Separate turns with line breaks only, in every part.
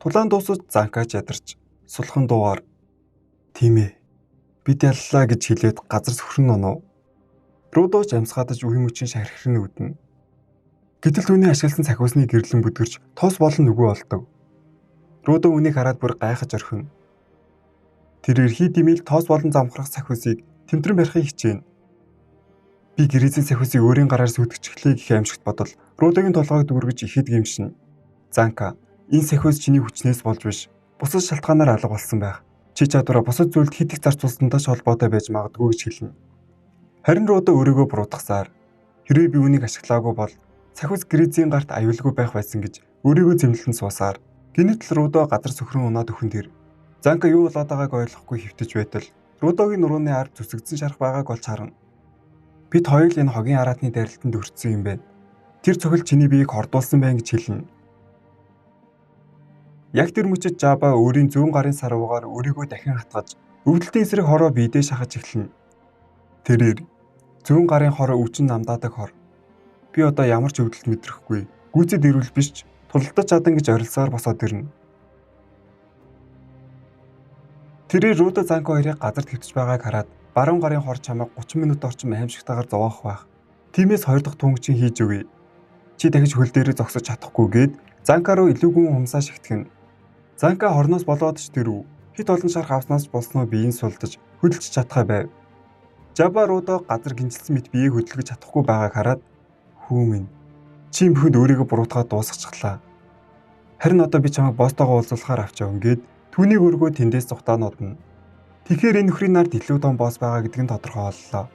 Тулаан дуусаж Занкаж ядарч сулхан дуугаар "Тийм ээ. Бид яллаа" гэж хэлээд газар сөхрөн унав. Рудоч амьсгаадаж үе мөчийн шархирн үүднэ. Гэтэл түүний ашигласан цахиусны гэрлэн бүдгэрч тос болон нүгүү олдог. Рудо үүнийг хараад бүр гайхаж орхино. Тэр эрхий димэл тоос болон замхрах цахиусыг тэмтрэн барихыг хичээнэ. Би гэрээзийн цахиусыг өөрийн гараар сүйтгэчихлээ гэх аимшигт бодол Рудогийн толгойг дүүргэж ихэд гимшинэ. Занка, энэ цахиус чиний хүчнээс болж биш, бусад шалтгаанаар алга болсон байх. Чи чадвараа бусад зүйлд хэд их зарцуулсантай ч холбоотой байж магадгүй гэж хэлнэ. Харин Рудо өөрийгөө буруутгасаар хэрвээ би үүнийг ашиглаагүй бол цахиус гэрээзийн гарт аюулгүй байх байсан гэж өөрийгөө зэмлэн суусаар гинэт л Рудо газар сөхрөн унаад өхөн тэр Занка юу болоод байгааг ойлгохгүй хэвтэж байтал Рудогийн нурууны ард зүсэгдсэн шарх байгааг олж харна. Бид хоёр л энэ хогийн араатны дайралтанд өртсөн юм байна. Тэр цохил чиний биеийг хордуулсан байна гэж хэлнэ. Яг тэр мөчид Жаба өөрийн зүүн гарын сарвуугаар өөрийгөө дахин хатгаж өвдөлтийн эсрэг хороо биедээ шахаж эхэлнэ. Тэрээр зүүн гарын хороо өвчин намдаадаг хор. Би одоо ямар ч өвдөлт мэдрэхгүй. Гүйцэд ирүүл биш ч тулалдаж чадан гэж орилсоор босоод ирнэ. Тэрээр Рудо Занко хоёрыг газарт хэвтэж байгааг хараад баруун гарын хор чамайг 30 минут орчим аимшигтайгаар зовоох байх. Тиймээс хоёр дахь тунгчин хийж өгье. Чи дахиж хөл дээрээ зогсож чадахгүй гээд Занка руу илүүгүн хумсаа шигтгэн. Занка хорноос болоод ч тэрүү хит олон шарх авснаас болсноо биеийн сулдаж хөдөлж чадхаа байв. Жаба Рудо газар гинжилсэн мэт биеийг хөдөлгөж чадахгүй байгааг хараад хүү минь чи бүхэнд өөрийгөө буруутгаад дуусгачихлаа. Харин одоо би чамайг босстойгоо уулзуулахаар авч явна гээд түүнийг өргөө тэндээс зугтаануудна. Тэгэхээр энэ нөхрийн нард илүү том босс байгаа гэдг нь тодорхой боллоо.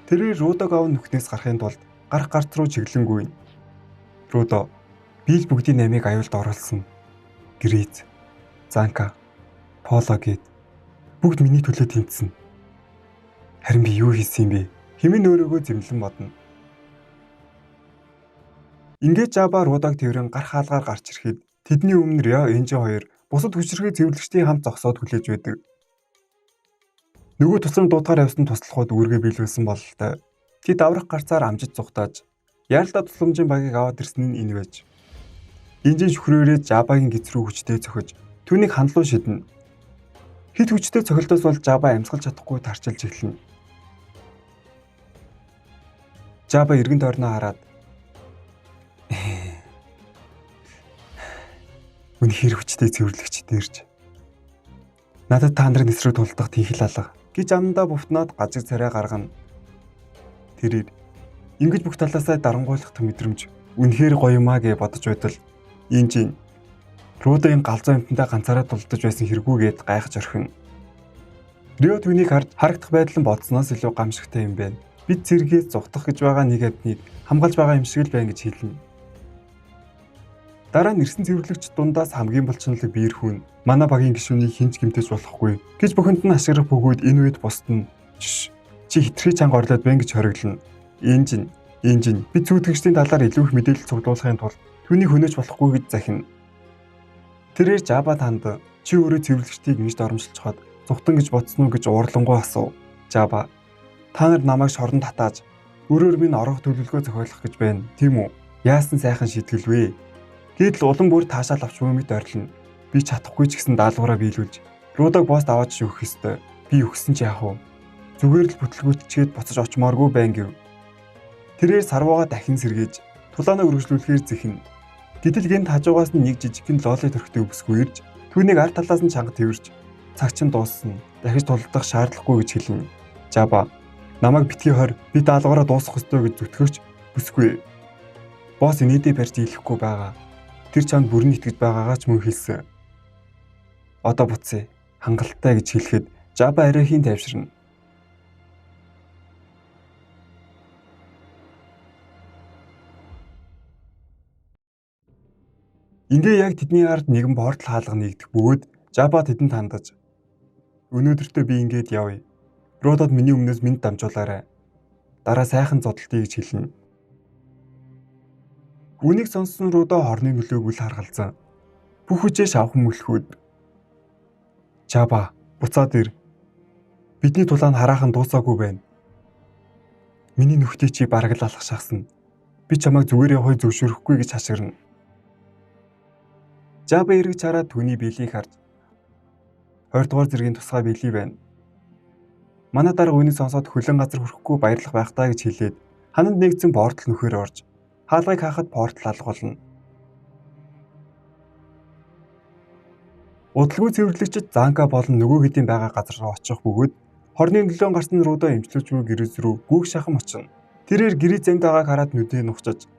Тэрээр Рудог ав нүхнээс гарахын тулд гарах гарц руу чиглэнгүй. Рудо би л бүгдийн намыг аюулд оруулсан. Грез, Занка, Поло гээд бүгд миний төлөө тэмцсэн. Харин би юу хийсэн юм бэ? Хэмээн өөрийгөө зэмлэн бодно. Ингээд Жаба Рудаг тэрэн гар хаалгаар гарч ирэхэд тэдний өмнө Рио Энжи хоёр бусад хүчирхэг цэвэрлэгчдийн хамт зогсоод хүлээж байдаг. Нөгөө тусам дуудахаар явсан туслахуд үүргээ биелүүлсэн бололтой. Тэд аврах гарцаар амжиж зүхтааж яаралтай тусламжийн багийг аваад ирсэн нь энэ байж. Энжин шүхрээрээ Жабагийн гэц рүү хүчтэй цохиж түүнийг хандлуу шиднэ. Хит хүчтэй цохилдоос бол Жаба амьсгалж чадахгүй тарчилж эхэлнэ. Жаба эргэн тойрноо хараад үнэхээр хүчтэй цэвэрлэгч дээрч. Надад та нарын эсрэг тулдах тэнхэл алга гэж амдаа буфтнаад гажиг царай гаргана. Тэрээр ингэж бүх талаасаа дарангуйлах мэдрэмж үнэхээр гоё юмаа гэж бодож байтал Энжин Рудогийн галзуу амтандаа ганцаараа тулдаж байсан хэрэггүй гээд гайхаж орхино. Рио түүнийг харж харагдах байдал нь бодсноос илүү гамшигтай юм байна. Бид цэргээс зугтах гэж байгаа нэг амьтныг хамгаалж байгаа юм шиг л байна гэж хэлнэ. Дараа нь ирсэн цэвэрлэгч дундаас хамгийн булчинлаг биер хүн манай багийн гишүүнийг хинч гэмтэж болохгүй гэж бүхэнд нь ашиглах бөгөөд энэ үед бусд нь чи хитрхи чанга орлоод байна гэж хориглоно. Энжин Энжин би зүйтгэгчдийн талаар илүү их мэдээлэл цуглуулахын тулд түүнийг хөнөөж болохгүй гэж захина. Тэрээр Жаба танд чи өөрөө цэвэрлэгчдийг ингэж доромжилцоход зүхтан гэж бодсон уу гэж уурлангуй асуув. Жаба та нар намайг шоронд татааж өөрөөр минь орох төлөвлөгөө зохиолох гэж байна тийм үү? Яасан сайхан шийтгэл вэ? Гэтэл улам бүр таашаал авч буй мэт ойрлоно. Би чадахгүй ч гэсэн даалгавраа биелүүлж Рудаг босс аваад шүүх ёстой. Би өгсөн ч яах вэ? Зүгээр л бүтлгүүтчгээд буцаж очимооргүй байна гэв. Тэрээр сарвуугаа дахин сэргээж тулаанаа үргэлжлүүлэхээр зэхнэ. Гэтэл гэнт хажуугаас нь нэг жижигхэн лоолын төрхтэй өвсгөө ирж түүнийг ард талаас нь чанга тэрвэрч цаг чинь дуусна. Дахиж тулдах шаардлагагүй гэж хэлнэ. Жаба намайг битгий хор би даалгавраа дуусгах ёстой гэж зүтгэвч бүсгүй. Босс инээдээ барьж дийлэхгүй байгаа. Тэр чамд бүрэн итгэж байгаагаа ч мөн хэлсэн. Одоо буцъя. Хангалттай гэж хэлэхэд Жаба арайхийн тайвширна. Ингээ яг тэдний ард нэгэн портал хаалга нэгдэх бөгөөд Жаба тэдэнд хандаж өнөөдөртөө би ингээд явъя. Рудод миний өмнөөс минь дамжуулаарай. Дараа сайхан зодолтъё гэж хэлнэ. Үүнийг сонссон Рудо хорны нөлөөг үл харгалзан бүх хүчээ шавхан мөлхөөд Жаба буцаад ир. Бидний тулаан хараахан дуусаагүй байна. Миний нүхтээ чи бараг л алах шахсан. Би чамайг зүгээр явахыг зөвшөөрөхгүй гэж хашгирна. Жаба эргэж хараад түүний биелийг харж 20 дугаар зэргийн тусгай биелий байна. Манай дарга үүнийг сонсоод хөлөн газар хүрэхгүй баярлах байх таа гэж хэлээд хананд нэгдсэн портал нөхөр орж хаалгыг хаахад портал алга болно. Удалгүй цэвэрлэгчид Занка болон нөгөө хэдийн байгаа газар руу очих бөгөөд хорны нөлөөн гарсан Рудо эмчлүүлж буй гэрээс рүү гүөх шахам очино. Тэрээр гэрээ замд байгааг хараад нүдээ нухчаж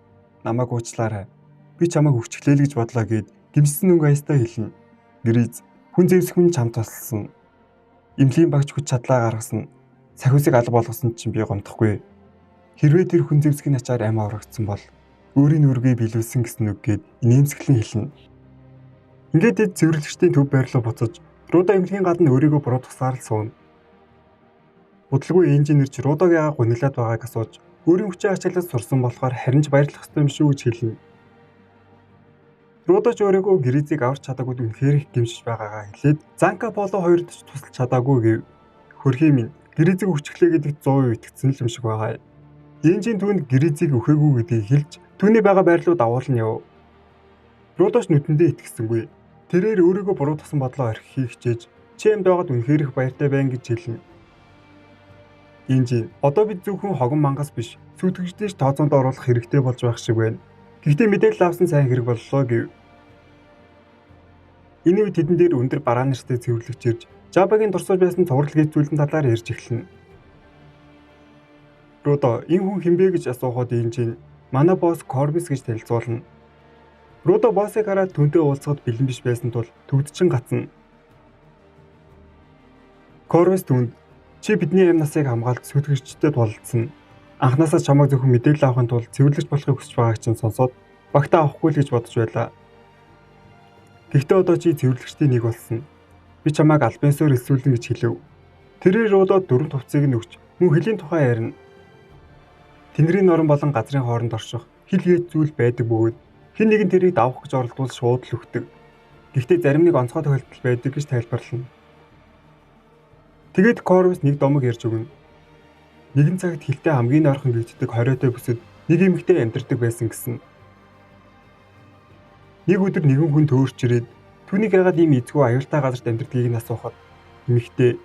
намайг уучлаарай. Би чамайг өвчглээл гэж бодлоо гэд гимссэн өнгө аястай хэлнэ. Гэрээз хүн зэвсэх минь чамд тусалсан. Эмнэлгийн багч хүч чадлаа гаргасан. Сахиусыг алга болгосон чинь би гомдохгүй. Хэрвээ тэр хүн зэвсгийн ачаар амь аврагдсан бол өөрийн нүргээ биелүүлсэн гэсэн үг гээд инээмсэглэн хэлнэ. Ингээд тэд цэвэрлэгчдийн төв байр руу буцаж Рудо эмнэлгийн гадна өөрийгөө буруутгасаар л сууна. Удалгүй инженерч Рудог яагаад гуниглаад байгааг асууж өөрийн хүчээ ачаалал сурсан болохоор харин ч баярлах ёстой юм шүү гэж хэлнэ. Рудо ч өөрийгөө Гризийг аварч чадаагүй үнэхээр их гэмшиж байгаагаа хэлээд Занка Поло хоёрт ч тусалж чадаагүй гэв. Хөрхий минь Гризийг өчглээ гэдэгт 100% итгэсэн л юм шиг байгаа. Энжин түүнд Гризийг өөхөөгүй гэдгийг хэлж түүний байгаа байр руу дагуулна яв. Рудоч нүдэндээ итгэсэнгүй. Тэрээр өөрийгөө буруутгасан бодлоо орхихыг хичээж чи амьд байгаад үнэхээр их баяртай байна гэж хэлнэ. Энжин одоо бид зөвхөн хогон мангас биш сүйтгэгчдийг тооцоонд оруулах хэрэгтэй болж байх шиг байна. Гэхдээ мэдээлэл авсан сайн хэрэг боллоо гэв. Энэ үед тэдэн дээр өндөр бараа нартай цэвэрлэгч ирж Жабагийн дурсаж байсан цуврал гэж зүйлэн талаар ярьж эхэлнэ. Рудо энэ хүн хэн бэ гэж асуухад Энжин манай босс Корбис гэж танилцуулна. Рудо боссыг хараад түүнтэй уулзахад бэлэн биш байсан тул төвдчин гацна. Корбис түүнд чи бидний амь насыг хамгаалж сүйтгэгчдэд тулалдсан. Анхнаасаа чамайг зөвхөн мэдээлэл авахын тулд цэвэрлэгч болохыг хүсэж байгааг чинь сонсоод багтаа авахгүй л гэж бодож байлаа. Гэхдээ одоо чи цэвэрлэгчдийн нэг болсон. Би чамайг албан ёсоор элсүүлнэ гэж хэлэв. Тэрээр Рудо дөрвөн хувцсыг нь өгч мөн хөлийн тухай ярина. Тэнгэрийн норон болон газрын хооронд орших хил гээд зүйл байдаг бөгөөд хэн нэгэн тэрийг давах гэж оролдвол шууд л өгдөг. Гэхдээ зарим нэг онцгой тохиолдол байдаг гэж тайлбарлана. Тэгээд Корвус нэг домог ярьж өгнө. Нэгэн цагт хилтэй хамгийн ойрхон гэгддэг хориотой бүсэд нэг эмэгтэй амьдардаг байсан гэсэн. Нэг өдөр нэгэн хүн төөрч ирээд түүнийг яагаад ийм эзгүй аюултай газарт амьдардгийг нь асуухад эмэгтэй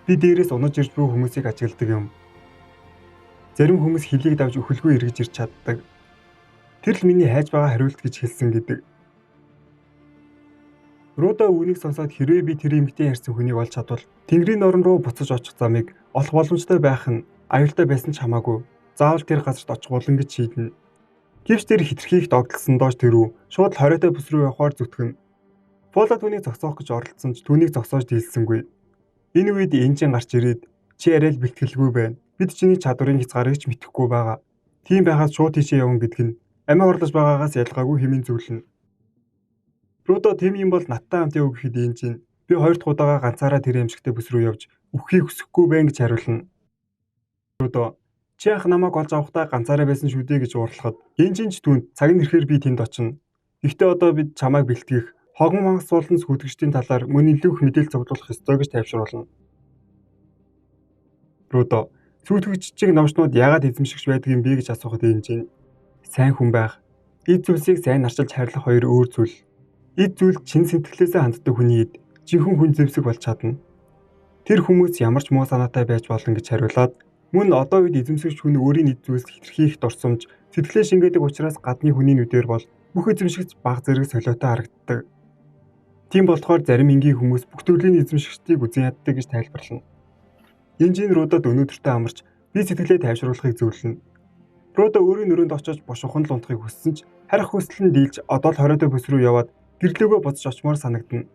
би дээрээс унаж ирж буй хүмүүсийг ажигладаг юм. Зарим хүмүүс хилийг давж өхөлгүй эргэж ирч чаддаг. Тэр л миний хайж байгаа хариулт гэж хэлсэн гэдэг. Рудо үүнийг сонсоод хэрвээ би тэр эмэгтэй ярьсан хүнийг олж чадвал Тэнгэрийн норон руу буцаж очих замыг олох боломжтой байх нь аюултай байсан ч хамаагүй. Заавал тэр газарт очих болно гэж шийднэ. Гэвч тэр хитрхи их догдолсон доош тэрүү шууд л хориотой бүс рүү явахаар зүтгэнэ. Фола түүнийг зогсоох гэж оролдсон ч түүнийг зогсоож дийлсэнгүй. Энэ үед Энжин гарч ирээд чи арай л бэлтгэлгүй байна. Бид чиний чадварын хязгаарыг ч мэдэхгүй байгаа. Тийм байхад шууд тийшээ явна гэдг нь амиа хорлож байгаагаас ялгаагүй хэмээн зөвлөнө. Рудо тийм юм бол надтай хамт яв гэхэд Энжин би хоёр дахь удаага ганцаараа тэр эмшигтэй бүс рүү явж үххийг хүсэхгүй байна гэж хариулна. Рудо чи анх намайг олж авахдаа ганцаараа байсан шүү дээ гэж уурлахад Энжин ч түүнд цаг нь ирэхээр би тэнд очино. Гэхдээ одоо бид чамайг бэлтгэх хогон мангас болон сүйтгэгчдийн талаар мөн илүү их мэдээлэл цуглуулах ёстой гэж тайвшруулна. Рудо сүйтгэгчдийг новшнууд яагаад эзэмшигч байдаг юм бэ гэж асуухад Энжин сайн хүн байх, эд зүйлсийг сайн арчилж хайрлах хоёр өөр зүйл. Эд зүйл чин сэтгэлээсээ ханддаг хүний эд жинхэнэ хүн зэвсэг болж чадна. Тэр хүмүүс ямар ч муу санаатай байж болно гэж хариулаад мөн одоо үед эзэмшигч хүн өөрийн эд зүйлс хэтэрхий их дурсамж сэтгэлээ шингээдэг учраас гадны хүний нүдээр бол бүх эзэмшигч баг зэрэг солиотой харагддаг. Тийм болохоор зарим энгийн хүмүүс бүх төрлийн эзэмшигчдийг үзэн яддаг гэж тайлбарлана. Энжин Рудод өнөөдөртөө амарч би сэтгэлээ тайвшруулахыг зөвлөнө. Рудо өөрийн өрөөнд очиж бушуухан л унтахыг хүссэн ч харих хүсэл нь дийлж одоо л хориотой бүс рүү яваад гэрлөөгөө буцаж очмоор санагдана.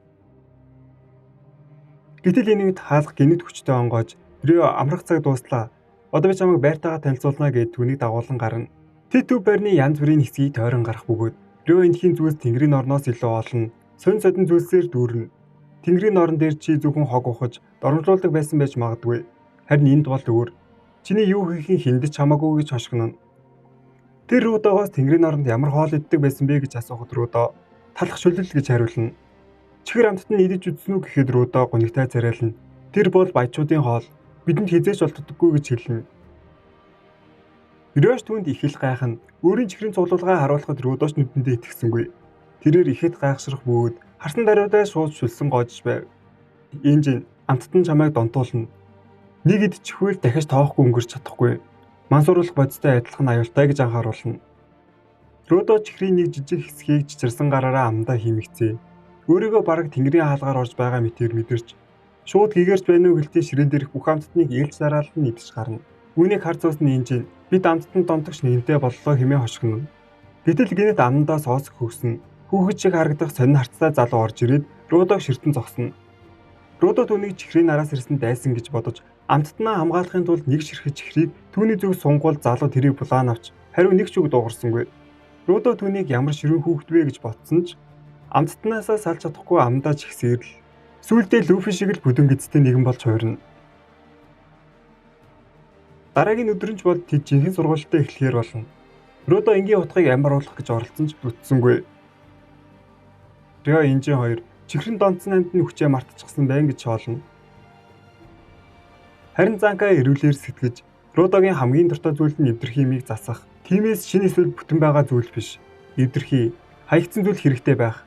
Гэтэл энэ үед хаалга гэнэт хүчтэй онгоож Рио амрах цаг дууслаа. Одоо би чамайг байртайгаа танилцуулна гэд түүнийг дагуулan гарна. Тэд төв байрны янз бүрийн хэсгийг тойрон гарах бөгөөд Рио энэхийн зүйлс Тэнгэрийн орноос илүү олон сонь содон зүйлсээр дүүрнэ. Тэнгэрийн орон дээр чи зөвхөн хог ухаж доромжлуулдаг байсан байж магадгүй. Харин энд бол өөр. Чиний юу хийхин хүнд ч хамаагүй гэж хошигнно. Тэр Рудогоос Тэнгэрийн оронд ямар хоол иддэг байсан бэ гэж асуухад Рудо талах шөлөл гэж хариулна. Чихэр амтд нь идэж үзсэн үү гэхэд Рудо гунигтай царайлна. Тэр бол баячуудын хоол. Бидэнд хизээч олддоггүй гэж хэлнэ. Риош түүнд их л гайхна. Өөрийн чихрийн цуглуулгаа харуулхад Рудоч нүдэндээ итгэсэнгүй. Тэрээр ихэд гайхшрах бөгөөд харсан даруйдаа шууд шүлсэн гоожж байв. Энжин амттан чамайг донтуулна. Нэг идчихвэл дахиж тоохгүй өнгөрч чадахгүй. Мансууруулах бодистой адилхан аюултай гэж анхааруулна. Рудо чихрийн нэг жижиг хэсгийг чичирсэн гараараа амдаа хиймэгцээ. Өөрийгөө бараг тэнгэрийн хаалгаар орж байгаа мэтээр мэдэрч шууд гэгэрч байна уу гэлтээ ширээн дээрх бүх амттныг ээлж дараалал нь идэж гарна. Үүнийг хар зуусны энжин бид амттан донтогч нэгэнтэй боллоо хэмээн хошигно. Гэтэл гинэт амандаа соос хөгсөн. Хүүхэд шиг харагдах сонин харцтай залуу орж ирээд Рудог ширтэн зогсно. Рудо түүнийг чихрийн араас ирсэн дайсан гэж бодож амттнаа хамгаалахын тулд нэг ширхэг чихрийг түүний зүг сунгуул залуу тэрийг булаан авч хариу нэг ч үг дуугарсангүй. Рудо түүнийг ямар ширүүн хүүхэд вэ гэж бодсон ч амттнаасаа салж чадахгүй амдаа чихсээр л сүүлдээ Лүфи шиг л бүдүүн гидстэй нэгэн болж хувирна. Дараагийн өдөр нь ч бол тэд жинхэнэ сургуультай эхлэхээр болно. Рудо энгийн утгыг амируулах гэж оролдсон ч бүтсэнгүй. Рио Инжин хоёр чихрэн донцсон амьтны хүчээ мартчихсан байна гэж шоолно. Харин Занка эрүүлэр сэтгэж Рудогийн хамгийн дуртай зүйл нь эвдэрхий юмыг засах. Тиймээс шинэ эсвэл бүтэн байгаа зүйл биш. Эвдэрхий, хаягдсан зүйл хэрэгтэй байх.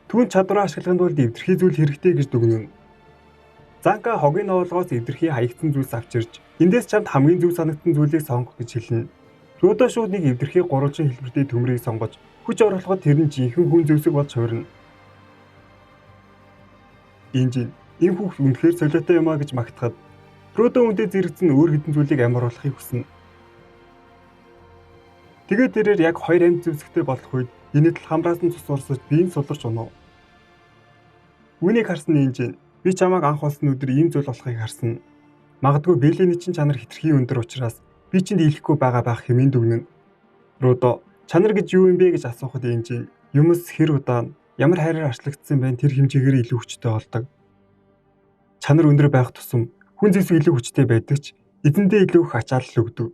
Түүнд чадвараа ашиглахын тулд эвдэрхий зүйл хэрэгтэй гэж дүгнэнэ. Занка хогийн новолгоос эвдэрхий хаягдсан зүйлс авчирч эндээс чамд хамгийн зөв санагдсан зүйлийг сонгох гэж хэлнэ. Рудо шууд нэг эвдэрхий гурвалжин хэлбэртэй төмрийг сонгож хүч оруулахад тэр нь жинхэнэ хүн зэвсэг болж хувирна. Инжин энэ хүүхд үнэхээр солиотой юм а гэж магтахад Рудо үнтэй зэрэгцэн өөр хэдэн зүйлийг амруулахыг хүснэ. Тэгээд тэрээр яг хоёр амьд зэвсэгтэй болох үед гинэт л хамраас нь цус урсаж биеийн суларч унав. Үүнийг харсан Инжин би чамайг анх олсон өдөр ийм зүйл болохыг харсан. Магадгүй Бэлэний чинь чанар хэтэрхий өндөр учраас би чинь дийлэхгүй байгаа байх хэмээн дүгнэнэ. Рудо чанар гэж юу юм бэ гэж асуухад Инжин юмс хэр удаан ямар хайраар арчлагдсан байна тэр хэмжээгээр илүү хүчтэй болдог. Чанар өндөр байх тусам хүн зэвсэг илүү хүчтэй байдаг ч эзэндээ илүү их ачаалал өгдөг.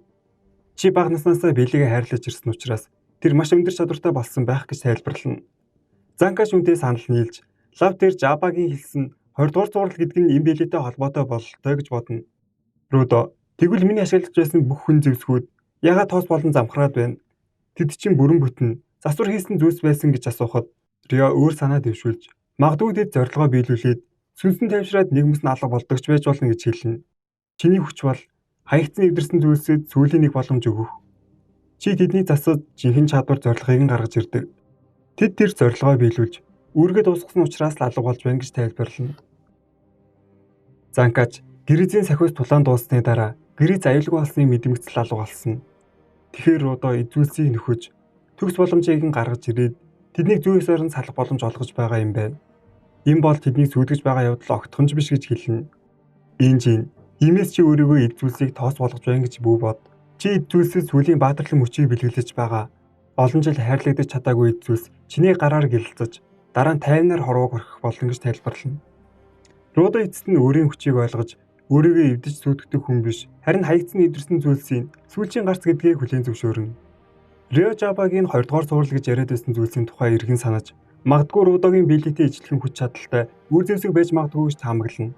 Чи бага наснаасаа Бэлигээ хайрлаж ирсэн учраас тэр маш өндөр чадвартай болсон байх гэж тайлбарлана. Занка шүнтэй санал нийлж лав дээр Жабагийн хэлсэн 20 дугаар цуврал гэдэг нь энэ Бэлитэй холбоотой бололтой гэж бодно. Рудо тэгвэл миний ашиглаж байсан бүх хүн зэвсгүүд ягаад тоос болон замхраад байна? Тэд чинь бүрэн бүтэн засвар хийсэн зүйлс байсан гэж асуухад Рио өөр санаа дэвшүүлж магадгүй тэд зорилгоо биелүүлээд сүнсэн тайвшраад нэг мэс нь алга болдог ч байж болно гэж хэлнэ. Чиний хүч бол хаягдсан эвдэрсэн зүйлсэд сүүлийн нэг боломж өгөх. Чи тэдний засад жинхэнэ чадвар зорилгыг нь гаргаж ирдэг. Тэд тэр зорилгоо биелүүлж үүргээ дуусгасан учраас л алга болж байна гэж тайлбарлана. Занкач Гризийн сахиус тулаан дууссаны дараа Гриз аюулгүй болсныг мэдэмгцэл алга болсон. Тэгэхээр Рудо эзүүлсийг нөхөж төгс боломжийг нь гаргаж ирээд тэднийг зүй ёсоор нь салах боломж олгож байгаа юм байна. Энэ бол тэднийг сүйтгэж байгаа явдал огтхонч биш гэж хэлнэ. Инжин иймээс чи өөрийгөө эд зүйлсийг тоос болгож байна гэж бүү бод. Чи эд зүйлсэд сүүлийн баатарлан мөчийг бэлгэлж байгаа. Олон жил хайрлагдаж чадаагүй эд зүйлс чиний гараар гялалзаж дараа нь тайвнаар хорвоог орхих болно гэж тайлбарлана. Рудо эцэст нь өөрийн хүчийг ойлгож өөрийгөө эвдэж сүйтгэдэг хүн биш харин хаягдсан эвдэрсэн зүйлсийн сүүлчийн гарц гэдгийг хүлээн зөвшөөрнө. Рио Жабагийн 20 дугаар цуврал гэж яриад байсан зүйлсийн тухай эргэн санаж магадгүй Рудогийн Биллитэй ижилхэн хүч чадалтай үр зэвсэг байж магадгүй гэж таамаглана.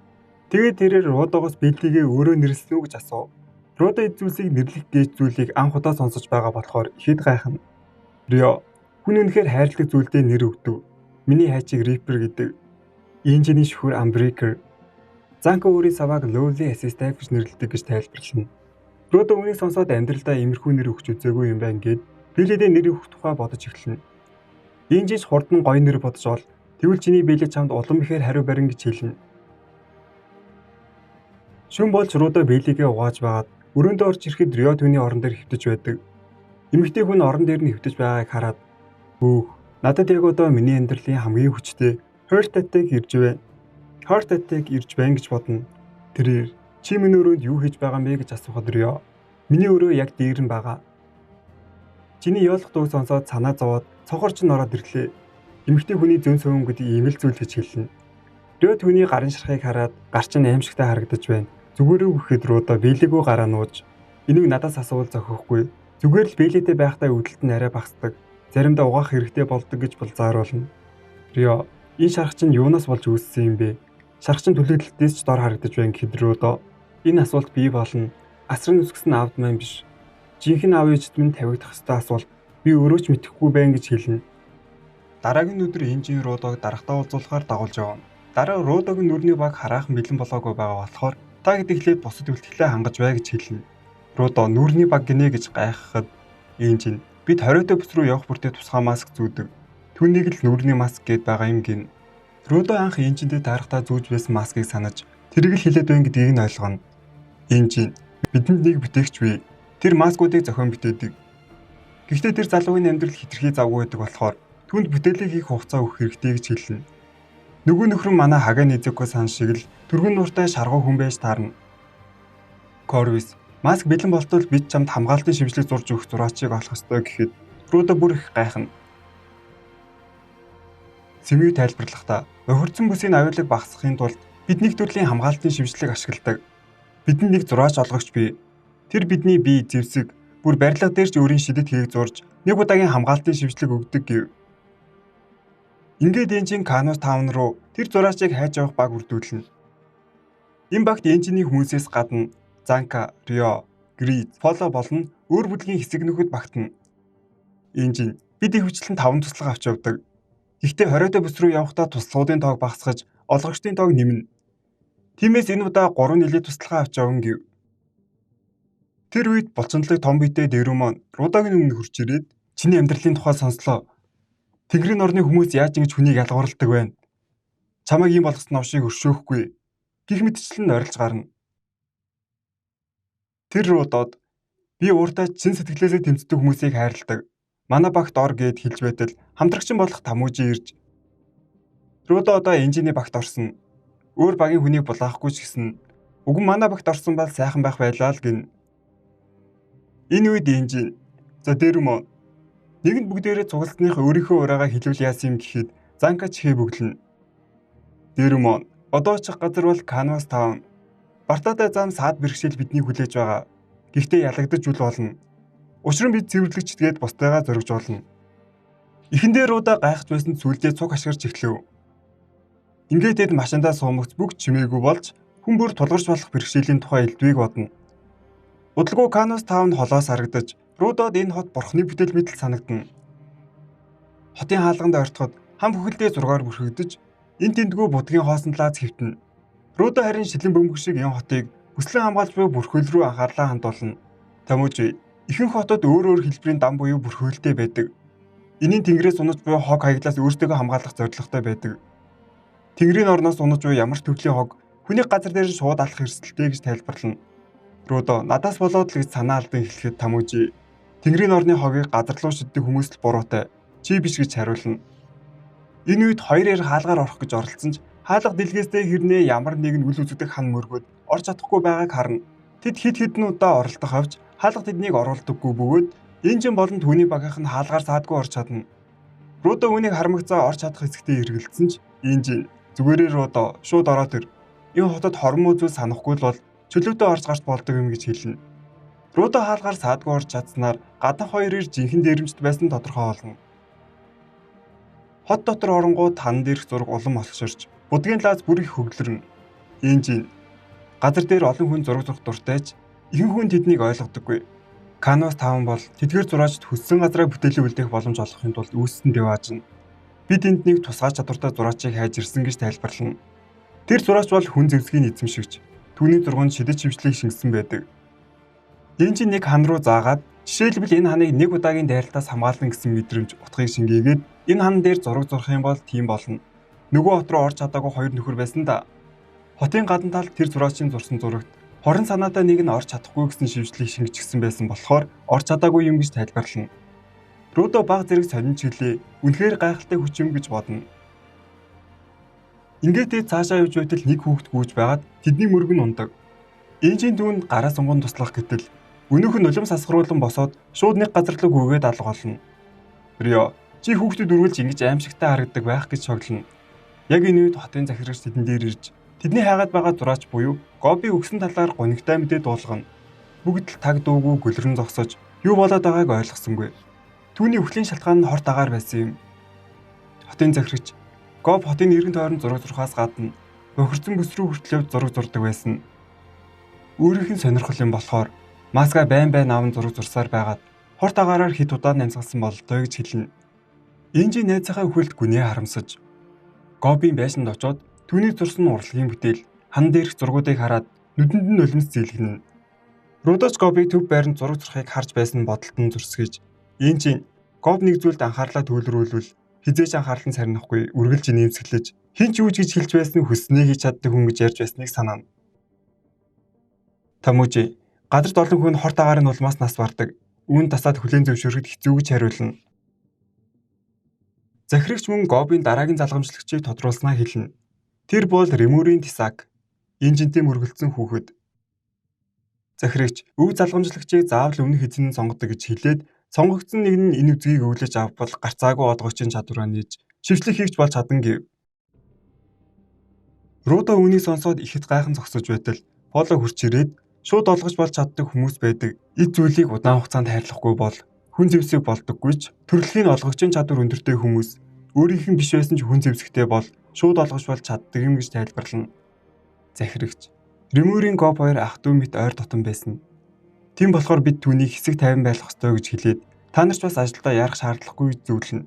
Тэгээд тэрээр Рудогоос Биллигээ өөрөө нэрлсэн үү гэж асуув. Рудо эд зүйлсийг нэрлэх гэж зүйлийг анх удаа сонсож байгаа болохоор ихэд гайхна. Рио хүн үнэхээр хайрладаг зүйлдээ нэр өгдөг. Миний хайчиг Рипер гэдэг. Инжиний шүхэр Unbreaker. Занка өөрийн савааг Lovely Assistant гэж нэрлэдэг гэж тайлбарлана. Рудо үүнийг сонсоод амьдралдаа иймэрхүү нэр өгч үзээгүй юм байна гэд Биллидээ нэр өгөх тухай бодож эхэлнэ. Инжиж хурдан гоё нэр бодож ол тэгвэл чиний Билли чамд улам ихээр хариу барин гэж хэлнэ. Шүн болж Рудо Биллигээ угааж байгаад өрөөндөө орж ирэхэд Рио түүний орон дээр хэвтэж байдаг. Эмэгтэй хүн орон дээр нь хэвтэж байгааг хараад "Хөөх, надад яг одоо миний амьдралын хамгийн хүчтэй heart attack ирж байна. Heart attack ирж байна гэж бодно." Тэрээр "Чи миний өрөөнд юу хийж байгаа юм бэ?" гэж асуухад Рио "Миний өрөө яг дээр нь байгаа. Чиний ёолох дууг сонсоод санаа зовоод цонхор чинь ороод ирлээ. Эмэгтэй хүний зөн совин гэдэг ийм л зүйл гэж хэлнэ." Рио түүний гарын шархыг хараад гар чинь аимшигтай харагдаж байна. Зүгээр үү гэхэд Рудо Биллигөө гараа нууж энийг надаас асуувал зохиохгүй. Зүгээр л Биллитэй байхдаа үүдэлт нь арай багасдаг. Заримдаа угаах хэрэгтэй болдог гэж булзааруулна. Рио энэ шарх чинь юунаас болж үүссэн юм бэ? Шарх чинь түлхэлтээс ч дор харагдаж байна гэхэд Рудо энэ асуулт бий болно. Асран үсгсэн аавд маань биш. Жинхэнэ аав ээжд минь тавигдах ёстой асуулт. Би өөрөө ч мэдэхгүй байна гэж хэлнэ. Дараагийн өдөр Энжин Рудог дарагтаа уулзуулахаар дагуулж явна. Дараа Рудогийн нүрний баг хараахан бэлэн болоогүй байгаа болохоор та гэдэг хэлээд бусад бэлтгэлээ хангаж бай гэж хэлнэ. Рудо нүрний баг гинэ гэж гайхахад Энжин бид хориотой бүс рүү явах бүртээ тусгай маск зүүдэг. Түүнийг л нүрний маск гээд байгаа юм гин. Рудо анх Энжиндээ таарахтаа зүүж байсан маскыг санаж тэрийг л хэлээд байна гэдгийг нь ойлгоно. Энжин бидэнд нэг бүтээгч бий. Тэр маскуудыг зохион бүтээдэг. Гэхдээ тэр залуугийн амьдрал хэтэрхий завгүй байдаг болохоор түүнд бүтээлийг хийх хугацаа өгөх хэрэгтэй гэж хэлнэ. Нөгөө нөхөр нь манай Хагай Низэко сан шиг л түргэн нууртай шаргуу хүн байж таарна. Корвис маск бэлэн болтол бид чамд хамгаалтын шившлэг зурж өгөх зураачийг олох ёстой гэхэд Рудо бүр их гайхна. Сэмүү тайлбарлахдаа бохирдсон бүсийн аюулыг багасгахын тулд бид нэг төрлийн хамгаалтын шившлэг ашигладаг. Бидэнд нэг зураач олгогч бий. Тэр бидний бие зэвсэг бүр барилга дээр ч өөрийн шидэт хээг зурж нэг удаагийн хамгаалтын шившлэг өгдөг гэв. Ингээд Энжин Канус таун руу тэр зураачийг хайж явах баг үрдүүлнэ. Энэ багт Энжиний хүмүүсээс гадна Занка, Рио, Гриз, Фоло болон өөр бүлгийн хэсэг нөхөд багтана. Энжин бид их хвчлэн 5 туслага авч явдаг. Гэхдээ хориотой бүс рүү явахдаа туслахуудын тоог багасгаж олгогчдын тоог нэмнэ. Тиймээс энэ удаа 3 нийлээ туслахаа авч явна гэв. Тэр үед булчиндлаг том биетэй Дэрүмон Рудагийн өмнө хурж ирээд чиний амьдралын тухай сонслоо. Тэнгэрийн орны хүмүүс яаж ингэж хүнийг ялгаварладаг вэ? Чамайг ийм болгосон новшийг өршөөхгүй. Гэх мэтчлэн орилж гарна. Тэр Рудод би ууртай чин сэтгэлээсээ тэмцдэг хүмүүсийг хайрладаг. Манай багт ор гэд хэлж байтал хамтрагчин болох Тамужи ирж Рудо одоо Энжиний багт орсон. Өөр багийн хүнийг булаахгүй ч гэсэн уг нь манай багт орсон бол сайхан байх байлаа л гин. Энэ үед Энжин за Дэрүмон нэгэнд бүгдээрээ цугласных өөрийнхөө ураагаа хэлвэл яасан юм гэхэд Занка чихээ бөглөнө. Дэрүмон одоо очих газар бол Канвас таун. Бартаатай зам саад бэрхшээл биднийг хүлээж байгаа. Гэхдээ ялагдаж үл болно. Учир нь бид цэвэрлэгч тэгээд бусдыгаа зоригж болно. Эхэндээ Руда гайхаж байсан зүйлдээ цуг ашгарч эхлэв. Ингээд тэд машиндаа суумагц бүгд чимээгүй болж хүн бүр тулгарч болох бэрхшээлийн тухай элдвийг бодно. Удалгүй Канвас таун холоос харагдаж Рудод энэ хот бурхны бүтээл мэтэл санагдана. Хотын хаалганд ойртоход хам бүхэлдээ зургаар бүрхэгдэж энэ тэндгүү будгийн хоосон лааз хэвтэнэ. Рудо харин шилэн бөмбөг шиг энэ хотыг хүслэн хамгаалж буй бүрхүүл рүү анхаарлаа хандуулна. Тамужи ихэнх хотод өөр өөр хэлбэрийн дам буюу бүрхөөлтэй байдаг. Энэ нь тэнгэрээс унаж буй хог хаяглаас өөрсдийгөө хамгаалах зорилготой байдаг. Тэнгэрийн орноос унаж буй ямар ч төрлийн хог хүний газар дээр нь шууд алах эрсдэлтэй гэж тайлбарлана. Рудо надаас болоод л гэж санаа алдан эхлэхэд Тамужи Тэнгэрийн орны хогийг газар руу шиддэг хүмүүс л буруутай. Чи биш гэж хариулна. Энэ үед хоёр эр хаалгаар орох гэж оролцсон ч хаалга дэлгээстэй хэрнээ ямар нэгэн үл үзэгдэх хан мөргөөд орж чадахгүй байгааг харна. Тэд хэд хэдэн удаа оролдох авч хаалга тэднийг оруулдаггүй бөгөөд Энжин болон түүний багийнх нь хаалгаар саадгүй орж чадна. Рудо үүнийг харамгацаа орж чадах хэсэгтээ эргэлдсэн ч Энжин зүгээрээ Рудо шууд ороод ир. Энэ хотод хормоо зүйл санахгүй л бол чөлөөтэй орж гарч болдог юм гэж хэлнэ. Рудо хаалгаар саадгүй орж чадсанаар гадна хоёр эр жинхэнэ дээрэмчд байсан тодорхой болно. Хот дотор оронгууд тан дээрх зураг улам олширч будгийн лааз бүр их хөглөрнө. Энжин газар дээр олон хүн зураг зурх дуртай ч ихэнх хүн тэднийг ойлгодоггүй. Канвас таун бол тэдгээр зураачд хүссэн газраа бүтээлээ үлдээх боломж олгохын тулд үүссэн деваажна. Бид энд нэг тусгай чадвартай зураачийг хайж ирсэн гэж тайлбарлана. Тэр зураач бол хүн зэвсгийн эзэмшигч. Түүний зурганд шидэт шившлийг шингэсэн байдаг. Энжин нэг хан руу заагаад жишээлбэл энэ ханыг нэг удаагийн дайралтаас хамгаална гэсэн мэдрэмж утгыг шингээгээд энэ хан дээр зураг зурх юм бол тийм болно. Нөгөө хот руу орж чадаагүй хоёр нөхөр байсан да. Хотын гадна талд тэр зураачийн зурсан зурагт хорон санаатай нэг нь орж чадахгүй гэсэн шившлийг шингэчихсэн байсан болохоор орж чадаагүй юм гэж тайлбарлана. Рудо баг зэрэг сонин чиглээ. Үнэхээр гайхалтай хүч юм гэж бодно. Ингээд тэд цаашаа явж байтал нэг хүүхэд гүйж байгаад тэдний мөрөг нь ундаг. Энжин түүнд гараа сунган туслах гэтэл өнөөх нь улам сасгаруулан босоод шууд нэг газар руу гүгээд алга болно. Рио чи хүүхдэд үргэлж ингэж аимшигтай харагдаг байх гэж шоглоно. Яг энэ үед хотын захирагч тэдэн дээр ирж тэдний хайгаад байгаа зураач буюу Гоби өгсөн талаар гонигтай мэдээ дуулгана. Бүгд л таг дуугүй гөлрөн зогсож юу болоод байгааг ойлгосонгүй. Түүний үхлийн шалтгаан нь хорт агаар байсан юм. Хотын захирагч Гоб хотын эргэн тойрон зураг зурхаас гадна бохирдсон бүс рүү хүртэл явж зураг зурдаг байсан. Өөрийнх нь сонирхол юм болохоор маска байн байн аван зураг зурсаар байгаад хорт агаараар хэд удаа намсгалсан бололтой гэж хэлнэ. Энжи найзынхаа үхэлд гүнээ харамсаж Гобийн байшинд очоод түүний зурсан урлагийн бүтээл хан дээрх зургуудыг хараад нүдэнд нь нулимс зээлгэнэ. Рудоч Гобыг төв байранд зураг зурхыг харж байсан бодолд нь зөрсгөж Энжи Гоб нэг зүйлд анхаарлаа төвлөрүүлвэл хизээч анхаарал нь сарнихгүй үргэлж инээмсэглэж хэн ч юу ч гэж хэлж байсан хүсснийг хийж чаддаг хүн гэж ярьж байсныг санаана. Таможи газарт олон хүн хорт агаарын улмаас нас бардаг. Үүнд тасаад хүлээн зөвшөөрөхөд хэцүү гэж хариулна. Захирагч мөн Гобийн дараагийн залгамжлагчийг тодруулснаа хэлнэ. Тэр бол Ремурийн Тисак, Инжинтэй мөргөлдсөн хүүхэд. Захирагч өв залгамжлагчийг заавал өмнөх эзэн нь сонгодог гэж хэлээд сонгогдсон нэг нь энэ үзгийг өвлөж авбал гарцаагүй олгогчийн чадвараа нээж шившлэг хийгч болж чадан гэв. Рудо үүнийг сонсоод ихэд гайхан зогсож байтал Поло хурч ирээд шууд олгож болж чаддаг хүмүүс байдаг. Эд зүйлийг удаан хугацаанд хайрлахгүй бол хүн зэвсэг болдоггүй ч төрөлхийн олгогчийн чадвар өндөртэй хүмүүс өөрийнх нь биш байсан ч хүн зэвсэгтэй бол шууд олгож болж чаддаг юм гэж тайлбарлана. Захирагч Ремурийн Гоб хоёр ах トゥ мэт ойр дотон байсан. Тийм болохоор бид түүнийг хэсэг тайван байлгах ёстой гэж хэлээд та нар ч бас ажилдаа ярах шаардлагагүй гэж зөвлөнө.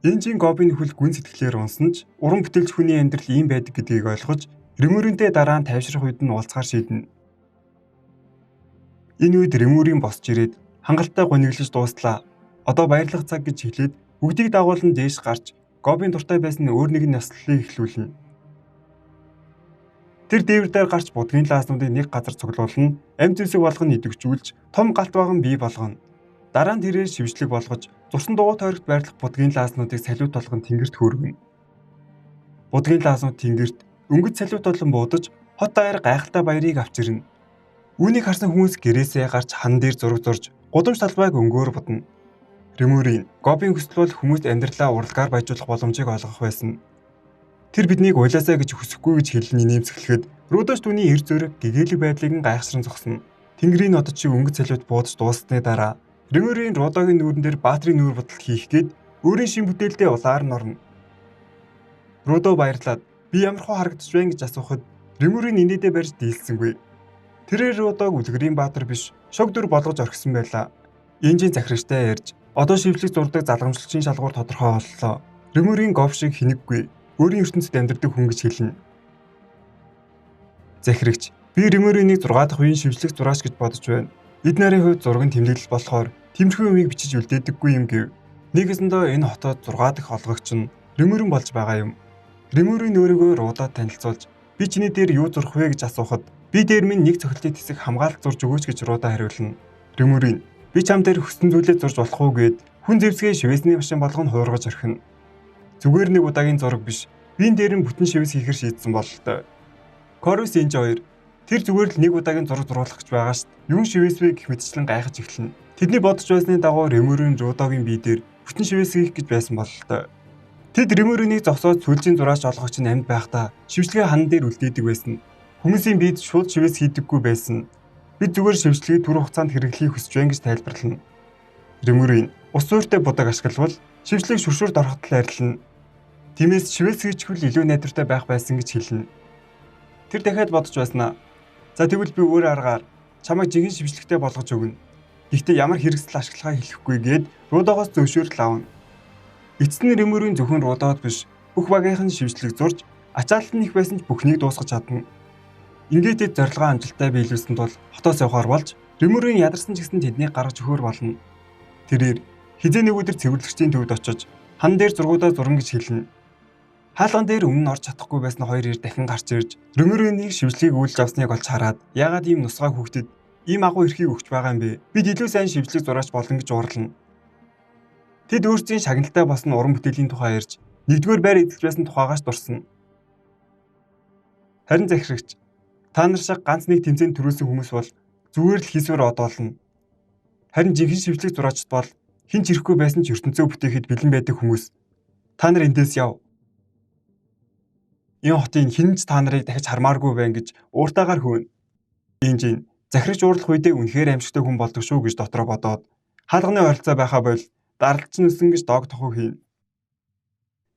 Энжин Гобын нөхөл гүн сэтгэлээр унсан ч уран бүтээлч хүний амьдрал ийм байдаг гэдгийг ойлгож Ремуринтэй дараа нь тайвшрах үед нь уулзахаар шийднэ. Энэ үед Ремурийн босч ирээд хангалттай гуниглаж дууслаа. Одоо баярлах цаг гэж хэлээд бүгдийг дагуулan дээш гарч Гобын дуртай байсан өөр нэгэн ёслолыг эхлүүлнэ. Тэр дээвэр дээр гарч будгийн лааснуудыг нэг газар цуглуулна, амь зэвсэг болгон идэвхжүүлж, том галт вагон бий болгоно. Дараа нь тэрээр шившлэг болгож, зурсан дугуй тойрогт байрлах будгийн лааснуудыг салют болгон тэнгэрт хөргөнө. Будгийн лааснууд тэнгэрт өнгөц салют болон буудаж, хот даяар гайхалтай баярыг авч ирнэ. Үүнийг харсан хүмүүс гэрээсээ гарч хан дээр зураг зурж, гудамж талбайг өнгөөр будна. Ремурийн Гобын хүсэл бол хүмүүст амьдралаа урлагаар баяжуулах боломжийг олгох байсан. Тэр биднийг уйлаасаа гэж хүсэхгүй гэж хэлний нэмсэглэхэд Рудоч түүний эр зөрөг гэгээлэг байдлыг нь гайхшран зогсно. Тэнгэрийн одод шиг өнгөц салют буудаж дууссаны дараа Ремурийн Рудогийн нүүрэн дээр баатрын нүүр будалт хийх гээд өөрийн шин бүтээлдээ улаар нь орно. Рудо баярлаад би ямар хуу харагдаж байна гэж асуухад Ремурийн инээдээ барьж дийлсэнгүй. Тэрээр Рудог үлгэрийн баатар биш, шог дүр болгож орхисон байлаа. Энжин захирагчтай ярьж одоо шивлэг зурдаг залгамжлагчийн шалгуур тодорхой боллоо. Ремурийн Гов шиг хинэггүй, өөрийн ертөнцид амьдардаг хүн гэж хэлнэ. Захирагч би Ремуриныг 6 дахь үеийн шившлэг зураач гэж бодож байна. Эд нарын хувьд зураг нь тэмдэглэл болохоор тиймэрхүү юмыг бичиж үлдээдэггүй юм гэв. Нэгэсэндээ энэ хотод 6 дахь олгогч нь Ремурин болж байгаа юм. Ремурин өөрийгөө Рудад танилцуулж би чиний дээр юу зурх вэ гэж асуухад би дээр минь нэг цохилтын хэсэг хамгаалалт зурж өгөөч гэж Руда хариулна. Ремурин би чам дээр хүссэн зүйлээ зурж болох уу гэд хүн зэвсгээ шивээсний машин болгон хуургаж орхино. Зүгээр нэг удаагийн зураг биш. Биен дээр нь бүтэн шивээс хийхэр шийдсэн бололтой. Корус Энж хоёр тэр зүгээр л нэг удаагийн зураг зуруулах гэж байгаа шт. Юун шивээс вэ гэх мэтчлэн гайхаж эхэлнэ. Тэдний бодож байсны дагуу Ремурин Рудогийн бие дээр бүтэн шивээс хийх гэж байсан бололтой. Тэд Ремуриныг зогсоод сүлжийн зураач олгогч нь амьд байхдаа шившлэгээ хан дээр үлдээдэг байсан. Хүмүүсийн биед шууд шивээс хийдэггүй байсан. Бид зүгээр шившлэгийг түр хугацаанд хэрэглэхийг хүсэж байна гэж тайлбарлана. Ремурин ус суурьтай будаг ашиглавал шившлэг шүршүрт ороход л арилна. Тиймээс шивээс хийчихвэл илүү найдвартай байх байсан гэж хэлнэ. Тэр дахиад бодож байснаа. За тэгвэл би өөр аргаар чамайг жинхэнэ шившлэгтэй болгож өгнө. Гэхдээ ямар хэрэгсэл ашиглахаа хэлэхгүй гээд Рудогоос зөвшөөрөл авна. Эцэст нь Ремурийн зөвхөн Рудод биш бүх багийнх нь шившлэг зурж ачаалт нь их байсан ч бүхнийг дуусгаж чадна. Ингээд тэд зорилгоо амжилттай биелүүлсэн тул хотоос явахаар болж Ремурийн ядарсан ч гэсэн тэднийг гаргаж өгөхөр болно. Тэрээр хизээ нэг өдөр цэвэрлэгчдийн төвд очиж хан дээр зургуудаа зурна гэж хэлнэ. Хаалган дээр өмнө нь орж чадахгүй байсан хоёр эр дахин гарч ирж Ремуриныг шившлэгийг үйлж авсныг олж хараад яагаад ийм нусгай хүүхдэд ийм агуу эрхийг өгч байгаа юм бэ? Бид илүү сайн шившлэг зураач болно гэж уурлана. Тэд өөрсдийн шагналтай болсон уран бүтээлийн тухай ярьж нэгдүгээр байр эзэлж байсан тухайгаас дурсана. Харин захирагч та нар шиг ганц нэг тэмцээнд төрүүлсэн хүмүүс бол зүгээр л хийсвэр одоолно. Харин жинхэнэ шившлэг зураачд бол хэн ч ирэхгүй байсан ч ертөнцөө бүтээхэд бэлэн байдаг хүмүүс. Та нар эндээс яв. Энэ хотын хэн ч та нарыг дахиж хармааргүй байна гэж ууртаагаар хөөнө. Инжин захирагч уурлах үедээ үнэхээр аимшигтай хүн болдог шүү гэж дотроо бодоод хаалганы ойролцоо байхаа бол даралч нь өсөн гэж дог тохуу хийн.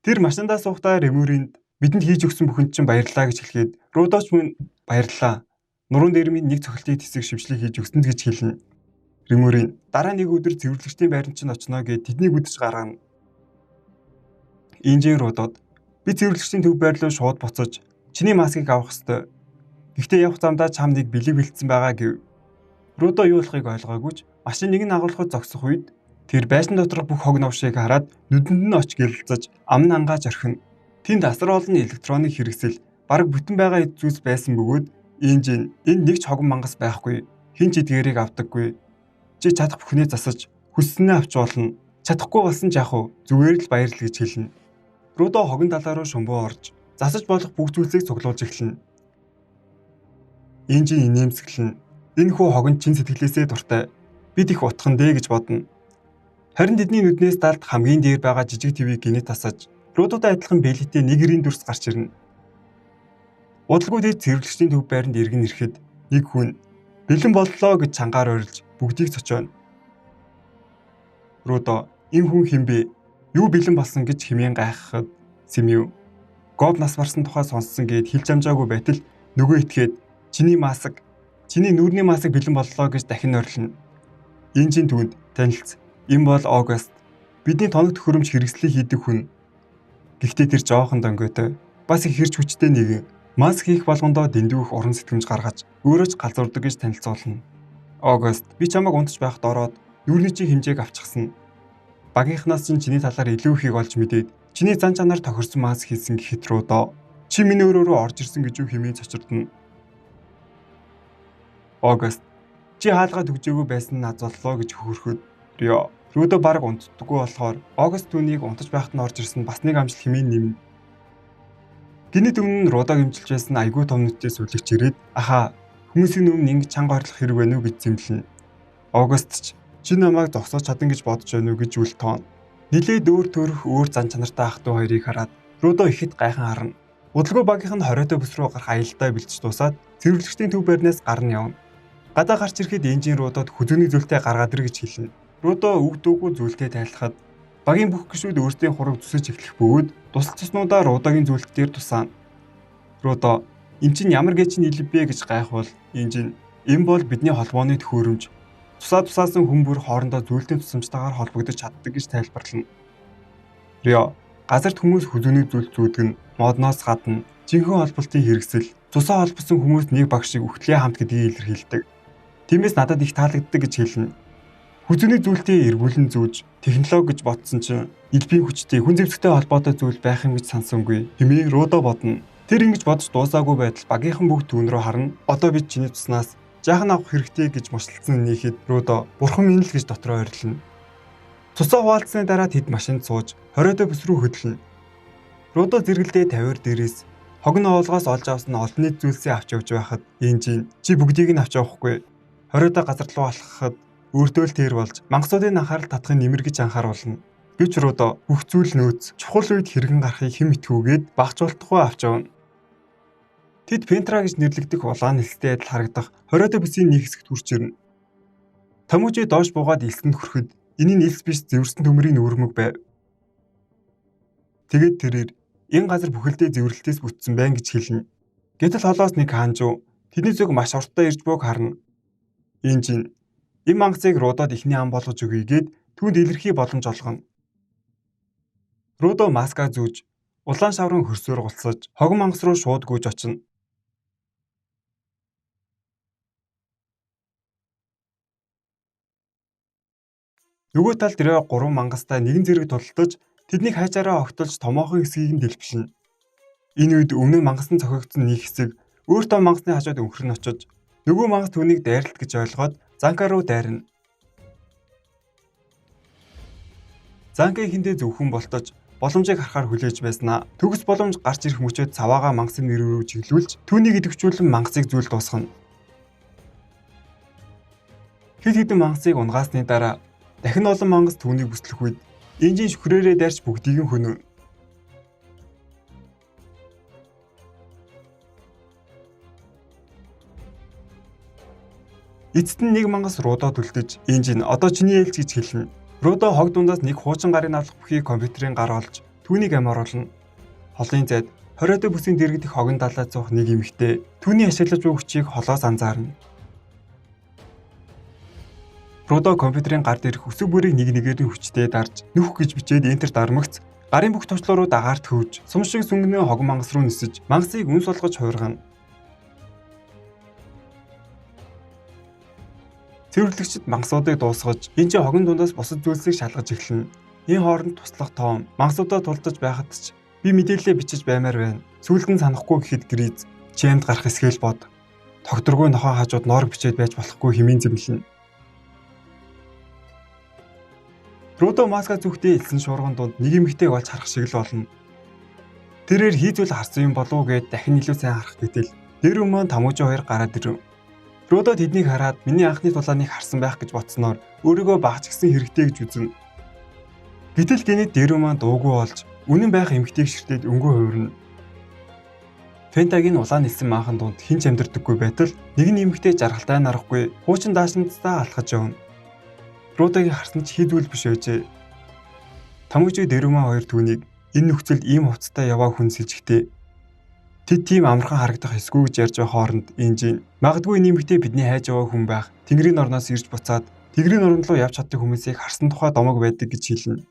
Тэр машиндаа суухдаа Ремуринд бидэнд хийж өгсөн бүхэнд чинь баярлалаа гэж хэлгээд Рудоч мөн баярлалаа. Нуруунд дээр минь нэг цохилтын хэсэг шившлэг хийж өгсөн гэж хэлнэ. Ремурийн дараа нэг өдөр цэвэрлэгчдийн байранд чинь очно гэд тэднийг үдэж гаргана. Инжин Рудод би цэвэрлэгчдийн төв байр руу шууд буцаж чиний маскыг авах ёстой. Гэхдээ явах замдаа чам нэг бэлэг бэлдсэн байгаа гэв. Рудо юу болохыг ойлгоогүй ч машин нэг нь агуулхад зогсох үед тэр байшин доторх бүх хог новшийг хараад нүдэнд нь оч гэрэлцэж ам нь ангааж орхино. Тэнд асар олон электроник хэрэгсэл бараг бүтэн байгаа эд зүйлс байсан бөгөөд Инжин энд нэг ч хогон мангас байхгүй. Хэн ч эдгээрийг авдаггүй. Чи чадах бүхнээ засаж хүсснээ авч болно. Чадахгүй болсон ч яах вэ? Зүгээр л баярлал гэж хэлнэ. Рудо хогон талаа руу шумбуу орж засаж болох бүх зүйлсийг цуглуулж эхэлнэ. Инжин инээмсэглэнэ. Энэ хүү хогон чин сэтгэлээсээ дуртай. Бид их утхан дээ гэж бодно. Харин тэдний нүднээс далд хамгийн дээр байгаа жижиг твийг гинэ тасаж Рудотой адилхан бэлэтээ нэг гэрийн дүрс гарч ирнэ. Удалгүй тэд цэвэрлэгчдийн төв байранд иргэн ирэхэд нэг хүн бэлэн боллоо гэж чангаар орилж бүгдийг цочооно. Рудо энэ хүн хэн бэ? Юу бэлэн болсон гэж хэмээн гайхахад Сэмю Гоб нас барсан тухай сонссон гэд хэлж амжаагүй байтал нөгөө итгээд чиний маск, чиний нүүрний маск бэлэн боллоо гэж дахин орилно. Инжин түүнд танилц. Энэ бол Огост. Бидний тоног төхөөрөмж хэрэгслийг хийдэг хүн. Гэхдээ тэр жоохон донгойтой. Бас их хэрч хүчтэй нэгэн. Маск хийх болгондоо дэндүү их уран сэтгэмж гаргаж өөрөө ч галзуурдаг гэж танилцуулна. Огост би чамайг унтж байхад ороод нүүрний чинь хэмжээг авчихсан. Багийнхнаас чинь чиний талаар илүү ихийг олж мэдээд чиний зан чанар тохирсон маск хийсэн гэхэд Рудо чи миний өрөө рүү орж ирсэн гэж юу хэмээн цочирдно. Огост чи хаалгаа түгжээгүй байсан нь аз боллоо гэж хөхөрөхөд Рио Рудо бараг унтдаггүй болохоор Огост түүнийг унтаж байхад нь орж ирсэн бас нэг амжилт хэмээн нэмнэ. Гинэт өмнө нь Рудог эмчилж байсан айгүй том нүдтэй сүлэгч ирээд ахаа хүмүүсийн өмнө ингэж чанга орлох хэрэг байна уу гэж зэмлэнэ. Огост ч чи намайг зогсоож чадан гэж бодож байна уу гэж үл тоон. Нилээд өөр төрөх өөр зан чанартай ах トゥ хоёрыг хараад Рудо ихэд гайхан харна. Удалгүй багийнх нь 20-той бүс рүү гарах аялдаа бэлдэж дуусаад цэвэрлэгчдийн төв байрнаас гарна явна. Гадаа гарч ирэхэд Инжин Рудод хүзүүний зүйлтэй гаргаад ир гэж хэлнэ. Рудо үг дүүгүй зүйлтэй тайлхад багийн бүх гишүүд өөрсдийн хураг зүсэж эхлэх бөгөөд тусал цуснуудаа Рудогийн зүйлт дээр тусаана. Рудо эн чинь ямар гэж нийлэв бэ гэж гайхвал Инжин энэ бол бидний холбооны төхөөрөмж. Тусаа тусаасан хүн бүр хоорондоо зүйлтийн тусламжтайгаар холбогдож чаддаг гэж тайлбарлана. Рио газарт хүмүүс хүзүүний зүйлт зүүдэг нь модноос гадна жинхэнэ холболтын хэрэгсэл тусаа холбосон хүмүүс нэг баг шиг үхтлээ хамт гэдгийг илэрхийлдэг. Тиймээс надад их таалагддаг гэж хэлнэ. Хүзүүний зүйлтээ эргүүлэн зүүж технологи гэж бодсон чинь элбийн хүчтэй хүн зэвсэгтэй холбоотой зүйл байх юм гэж сансангүй хэмээн Рудо бодно. Тэр ингэж бодож дуусаагүй байтал багийнхан бүгд түүн рүү харна. Одоо бид чиний туснаас жаахан авах хэрэгтэй гэж мушлцсан нийхэд Рудо бурхан минь л гэж дотроо орилно. Тусаа хуваалцсаны дараа тэд машинд сууж 20-той бүс рүү хөдлөнө. Рудо зэрэгэлдээ 50-аар дээрээс хогн оолгоос олж авсан олон нийт зүйлсээ авч явж байхад Инжин чи бүгдийг нь авч явахгүй. 20-той газар руу алхахад өөртөө л тэр болж мангасуудын анхаарал татахын нэмэр гэж анхааруулна. Гэвч Рудо бүх зүйл нөөц чухал үед хэргэн гарахыг хэн мэдхүүгээд багч болтугай авч явна. Тэд Пентра гэж нэрлэгдэх улаан нэлстэй адил харагдах 20-той бүсийн нэг хэсэгт хүрч ирнэ. Томүжээ доош буугаад элсэнд хүрэхэд энэ нь элс биш зэвэрсэн төмөрийн нүүрмэг байв. Тэгээд тэрээр энэ газар бүхэлдээ зэвэрлэлтээс бүтсэн байна гэж хэлнэ. Гэтэл холоос нэг хаанжуу тэдний зүг маш уртаа ирж бууг харна. Инжин энэ мангасыг Рудод эхний ам болгож өгье гээд түүнд илэрхий боломж олгоно. Рудо маска зүүж улаан шаврын хөрсөөр гулсаж хогон мангас руу шууд гүйж очино. Нөгөө талд Рио 3 мангастай нэгэн зэрэг тулалдаж тэднийг хайжаараа огтолж томоохон хэсгийг нь дэлбэлнэ. Энэ үед өмнө нь мангас нь цохигдсон нэг хэсэг өөр том мангасны хажууд өнхрөн очиж нөгөө мангас түүнийг дайралт гэж ойлгоод Занка руу дайрна. Занка эхэндээ зөвхөн болтож боломжийг харахаар хүлээж байснаа төгс боломж гарч ирэх мөчөөд цаваагаа мангасын нэр рүү чиглүүлж түүнийг идэвхжүүлэн мангасыг зүйл дуусгана. Хэд хэдэн мангасыг унгаасны дараа дахин олон мангас түүнийг бүслэх үед Инжин шүхрээрээ дайрч бүгдийг нь хөнөв. Эцэст нь нэг мангас Рудо түлдэж Инжин одоо чиний ээлж гэж хэлнэ. Рудо хог дундаас нэг хуучин гарын авлах бүхий компьютерийн гар олж түүнийг ам оруулна. Холын зайд 20-той бүсийн дэргэдэх хогон далай зуух нэг эмэгтэй түүний ашиглаж буй хүчийг холоос анзаарна. Рудо компьютерийн гар дээрх өсөг бүрийг нэг нэгээр нь хүчтэй дарж нүх гэж бичээд энтер дармагц Гарын бүх товчлуурууд агаарт хөвж, сум шиг сүнгнээ хогон мангас руу нисэж, мангасыг үнс болгож хувиргана. Цэвэрлэгчид мангасуудыг дуусгаж, энэ чинь хогон дундаас бусад зүйлсийг шалгаж эхэлнэ. Энэ хооронд туслах Том мангасуудаа тулдаж байхад ч би мэдээлэлээ бичиж баймаар байна. Сүүлд нь санахгүй гэхэд Гриз чи амьд гарах эсгээл бод. Тогтворгүй нохоо хажууд ноорог бичээд байж болохгүй хэмээн зэмлэнэ. Рудо маска зүгтээ элсэн шуурган дунд нэг эмэгтэйг олж харах шиг л болно. Тэрээр хийзвэл харсан юм болов уу гэд дахин илүү сайн харах гэтэл дэрүн маань Тамужин хоёр гараад ирэв. Рудо тэднийг хараад миний анхны тулааныг харсан байх гэж бодсноор өөрийгөө багч гисэн хэрэгтэй гэж үзнэ. Гэтэл гинэт дэрүн маань дуугүй болж үнэн байх эмэгтэйг ширтээд өнгөө хувирна. Фентагийн улаан нэлсэн maaхан дунд хэн ч амьдэрдэггүй байтал нэг нь эмэгтэй жаргалтай нарахгүй хуучин даашинтдаа алхаж явна. Рудогийн харсан ч хийдвэл биш байжээ. Тамужиг Дэрүмаа хоёр түүнийг энэ нөхцөлд ийм хувцастай яваа хүн сэжигтэй. Тэд тийм амархан харагдах эсгүй гэж ярьж байгаа хооронд Инжин магадгүй энэ эмэгтэй бидний хайж яваа хүн байх. Тэнгэрийн орноос ирж буцаад Тэнгэрийн орон руу явж чаддаг хүмүүсийг харсан тухай домог байдаг гэж хэлнэ.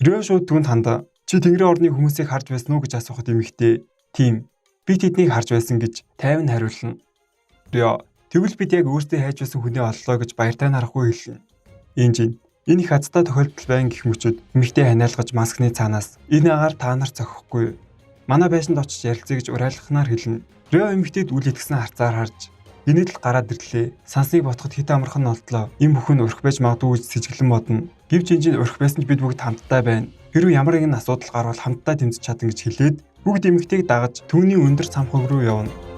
Рио шууд түүнд хандаа чи Тэнгэрийн орны хүмүүсийг харж байсан уу гэж асуухад эмэгтэй тийм би тэднийг харж байсан гэж тайван хариулна. Рио тэгвэл бид яг өөрсдөө хайж байсан хүнээ оллоо гэж баяртай нарахгүй хэлнэ. Инжин энэ их азтай тохиолдол байна гэх мөчөд эмэгтэй ханиалгаж маскны цаанаас энэ агаар та нар цохихгүй. Манай байшинд очиж ярилцъя гэж уриалгахнаар хэлнэ. Рио эмэгтэйд үл итгэсэн харцаар харж гинэт л гараад ирлээ. Сансныг ботход хит амархан олдлоо. Энэ бүхэн өрх байж магадгүй гэж сэжиглэн бодно. Гэвч инжин өрх байсан ч бид бүгд хамтдаа байна. Хэрвээ ямар нэгэн асуудал гарвал хамтдаа тэмцэж чадна гэж хэлээд бүгд эмэгтэйг дагаж түүний өндөр цамхаг руу явна.